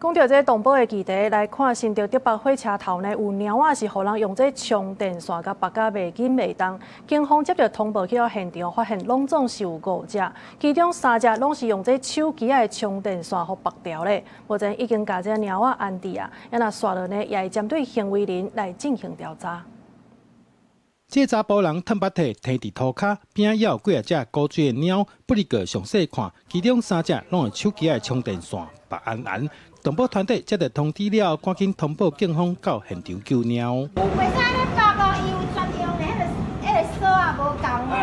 講著這動保的議題，來看新竹竹北火車頭呢，有貓仔是予人用這充電線共縛甲袂緊袂動。警方接著通報去到現場，發現攏總是有五隻，其中三隻攏是用這手機仔的充電線予縛牢咧。目前已經共這貓仔安置啊，啊若紲落呢，也會針對行為人來進行調查。這個查埔人褪腹體伻佇塗跤，邊仔有幾仔隻古錐的貓，不過詳細看，其中三隻攏用手機仔的充電線縛絚絚。動保團隊接到通知了，趕緊通報警方到現場救貓。袂使按呢縛哦，伊有專用的彼個索仔無仝哦，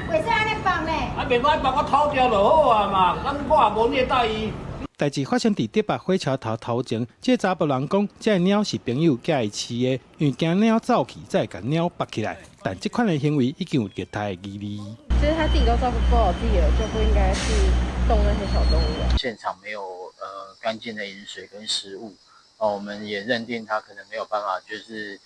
袂使按呢縛呢。啊，袂使縛我偷掉就好啊嘛，咱我也無虐待伊。代誌發生佇竹北火車頭頭前，這個查埔人講，這個貓是朋友寄伊飼的，因為驚貓走去，才會共貓縛起來。但這款的行為已經有虐待的疑慮。其實他自己都照顧不好自己了，就不應該去動那些小動物。現場沒有乾淨的飲水跟食物，哦，我們也認定他可能沒有辦法，就是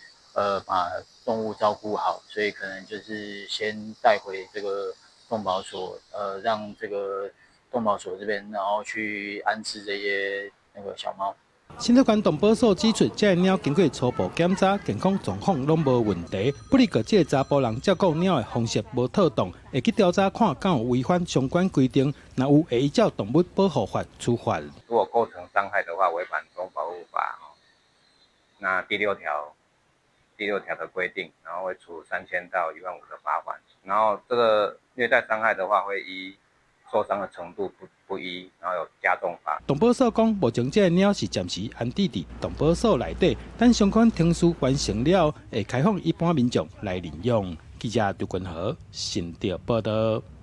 把動物照顧好，所以可能就是先帶回這個動保所，讓這個動保所這邊，然後去安置這些那個小貓。新竹縣動保所指出，這個貓經過初步檢查，健康狀況攏無問題。不過，這個查埔人照顧貓的方式無妥當，會去調查看敢有違反相關規定，若有會依照動物保護法處罰。如果構成傷害的話，違反動物保護法，那第六條的規定，然後會處3000到1萬5的罰款。然後這個虐待傷害的話，會依受傷的程度不一，然後有加重罰。動保所講，目前這個貓是暫時安置佇動保所內底，等相關程序完成了，會開放一般民眾來領養。記者劉君和新竹報道。